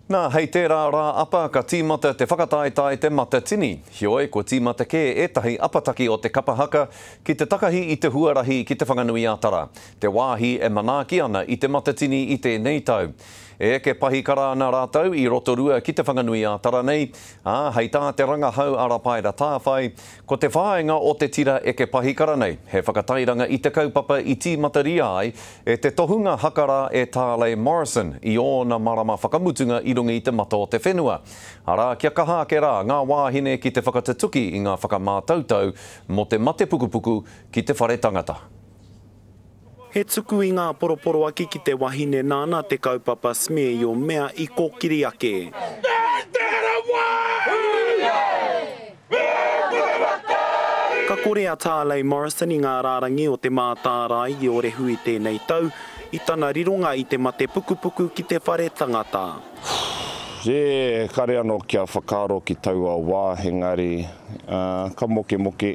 Nā, hei tērā rā apa ka tīmata te whakataetae Te Matatini. Heoi, kua tīmata kē ētahi apataki o te kapa haka ki te takahi i te huarahi ki Te Whanganui-a-Tara, te wāhi e manaaki ana i Te Matatini i tēnei tau. E eke pahikara ana rātou i Rotorua ki Te Whanganui-a-Tara nei, ā, hei tā te rangahau a Rapaera Tāwhai, ko te whāinga o te tira eke pahikara nei, he whakatairanga i te kaupapa i tīmataria ai e te tohunga haka rā e Tarley Morrison i ōna marama whakamutunga i runga i te mata o te whenua. Arā, kia kaha ake rā ngā wāhine ki te whakatutuki i ngā whakamātautau mō te mate pukupuku ki te whare tangata. He tuku i ngā poroporoaki ki te wahine nāna te kaupapa Smear Your Mea i kōkiri ake. Ka kore a Tarley Morrison i ngā rārangi o te mātārae i Ōrehu i tēnei tau, i tana rironga i te mate pukupuku ki te whare tangata. E kare ano kia whakaaro ki taua wā engari ka mokemoke,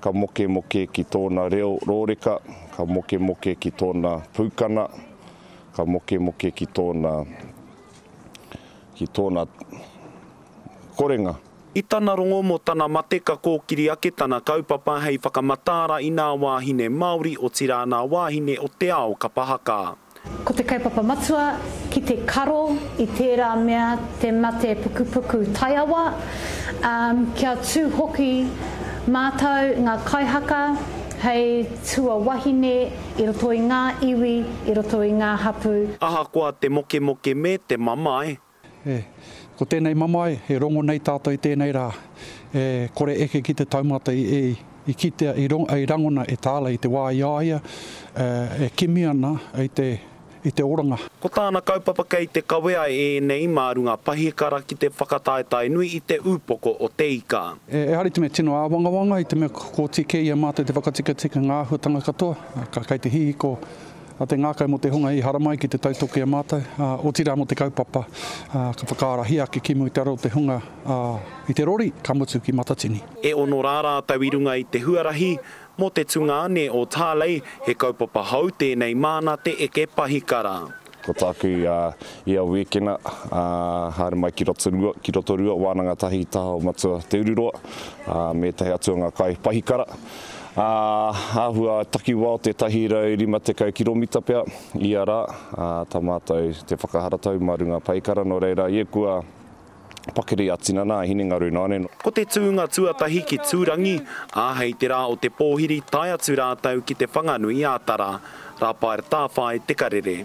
ka mokemoke ki tōna reo rōreka, ka mokemoke ki tōna pūkana, ka mokemoke ki tōna, ki tōna korenga. I tana rongo mō tana mate ka kōkiri ake tana kaupapa hei whakamataara i nā wāhine Māori otirā nā wāhine o te ao kapa haka. Ko te kaupapa matua ki te karo i tērā mea te mate pukupuku taiawa, ā, kia tū hoki mātou ngā kaihaka hei tuawahine i roto i ngā iwi, i roto i ngā hapū. Ahakoa te mokemoke me te mamae, E, ko tēnei mamae, e rongo nei tātou i tēnei rā, e kore eke ki te taumata i, i, i kitea, i, rong, i rangona e Tāla i te wā i a ia e, e kimi ana i te, i te oranga. Ko tāna kaupapa kei te kawea e ēnei mā runga pahikara ki te whakataetae nui i te ūpoko o te ika. E, ehara i te mea tino āwangawanga, i te mea kua oti kē i a mātou te whakatikatika ngā āhuatanga katoa, ka, kei te hihiko A te ngākau mō te hunga i haramai ki te tautoki a mātou, ā, otirā mō te kaupapa, ā, ka whakaarahia ake ki mua i te ara o te hunga, ā, i te rori, ka mutu ki Matatini. E ono rā rātou i runga i te huarahi, mō te tungāne o Tarley, he kaupapa hou tēnei māna te eke pahikara. Ko tāku ia wīkena, ā, haere mai ki Rotorua, ki Rotorua, wānanga tahi i taha o Matua Te Ururoa, ā, me ētahi atu o ngā kai pahikara. Ā, āhua takiwā o te 150 kiromita pea ia rā, ā, tā mātou te whakaharatau mā runga pahikara, nō reira, ia kua pakari a tinana, a hinengaro ināianei. Ko te tūnga tuatahi ki Tūrangi, ā, hei te rā o te pōhiri tae atu rātou ki Te Whanganui-ā-Tara. Rāpaera Tāwhai Te Karere.